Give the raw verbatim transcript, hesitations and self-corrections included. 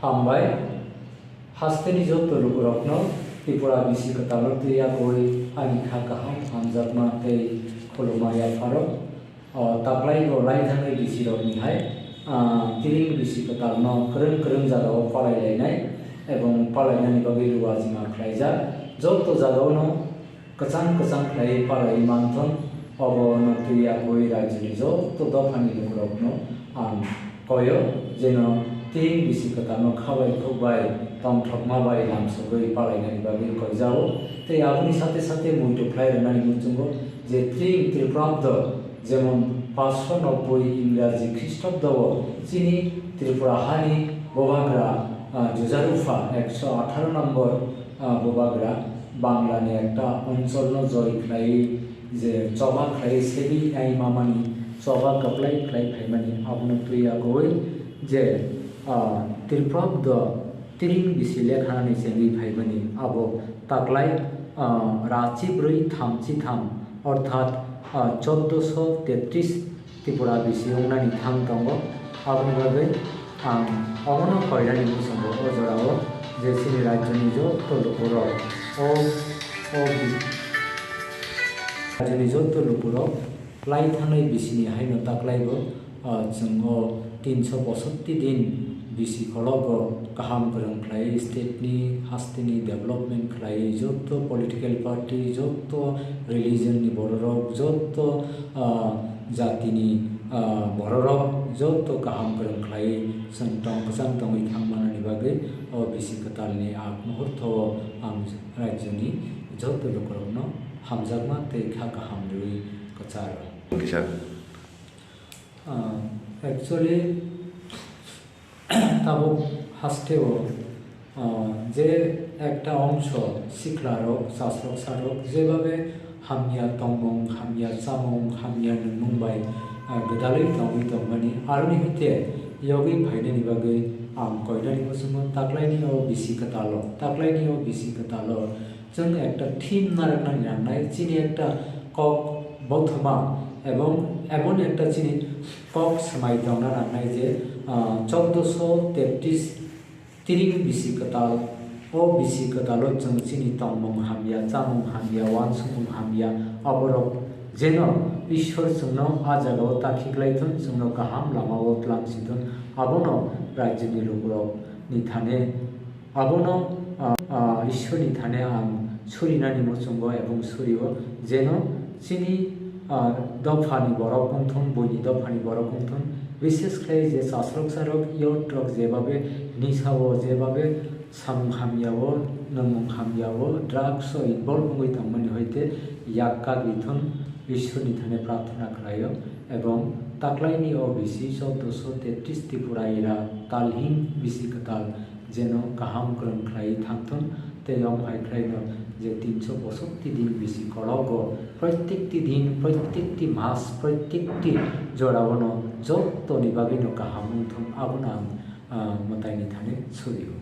Hambai, hasteni joto lukurokno Tripura bisi kwtalno twi yakwi ani kha kaham hamjakma tei khuluma yapharo. O taklai bo lai thangwi bisirokni hai, ah, tiring bisi kwtalno kwrwng kwrwng jagao palai lainai ebong palainani bagwi luwa jima khlaijak. Joto jagaono kwchang kwchang khlaiwi palaiwi manthung. Obono twi yakwi rajyoni joto dophani lukurokno ang koyo, jeno tiring bisi kwtalno khabai khukbai tongthokma bai lamsogwi palainani bagwi koijao. Tei aboni sate sate muitu khlai rwnani muchungo je tiring Tripurabdo, jemon paanch sho nobboi Ingraji Khristobdo o chini Tripura hani bubagra, ah, Jujarupha ekso atharo nombor, ah, bubagra Banglani ekta oncholno joi khlaiwi je choba khlaiwi sebi ai mamani choba kwplai khlai phaimani abono twi yakwi je, ah, Tripurabdo tiring bisi lekhanani chengwi phaimani abo taklai, ah, rachi brwi thamchi tham orthat, ah, choddo sho tetris Tripura bisi wngnani thang tongo. Aboni bagwi ang omono koinani muchungo o jorao je chini rajyoni joto lukurok o, o bi-, rajyoni joto lukurok lai thangnai bisini haino taklaibo, ah, chwng o tinsho posotti din bisi khologo kaham kwrwng khlai state ni hasteni development khlai joto political party, joto religion ni bororok, joto, ah, jatini, ah, bororok joto kaham kwrwng khlai chwng tong kwchang tongwi thang manani bagwi o bisi kwtalni ag muhurto o ang rajyoni joto lukurokno hamjakma tei kha kaham rwui kwcharo. Kisa. Ah, actually, tabuk hasteo, ah, je ekta ongso siklarok, chasrok sarok jebabe hamya tongmung, hamya chamung, hamya nwngmung bai, ah, gwdalwi tongwi tongmani, aroni hwnkhe yogwi phainani bagwi ang koinani muchungo taklaini o bisi kwtalo, taklaini o bisi kwtalo. Chwng ekta theme narwkna nangnai, chini ekta kok bothoma ebong emon ekta chini kok swmai tongna nangnai je, ah, choddo sho tetris tiring bisi kwtal, o bisi kwtalo chwng chini tongmung hamya, chamung hamya, uansukmung hamya, aborok jeno Ishwar chwngno a jagao ta khiklaithun, chwngno kaham lamao tlang sithun, abono rajyoni lukurokni thane Abono, ah, ah, Ishwarni thane ang surinani muchungo ebong surio, jeno chini, ah, dophani borok wngthun, buini dophani borok wngthun, bises khlai je chasrok sarok, youth rok jebabe nisao, jebabe samung hamyao, nwngmung hamyao, drugs o involve wngwi tongmani hoite yak kagrithun Ishwarni thane prarthana khlaio, ebong taklaini o bisi choddo sho tetris Tripura era talhing bisi kwtal jeno kaham kwrwng khlaiwi thangthun, tei omo hai khlaino je tinsho posotti din bisi kologo, proitekti din, proitekti mas, proitekti joraono jottoni bagwino kaham wngthun, abono ang, ah, mwtaini thani surio.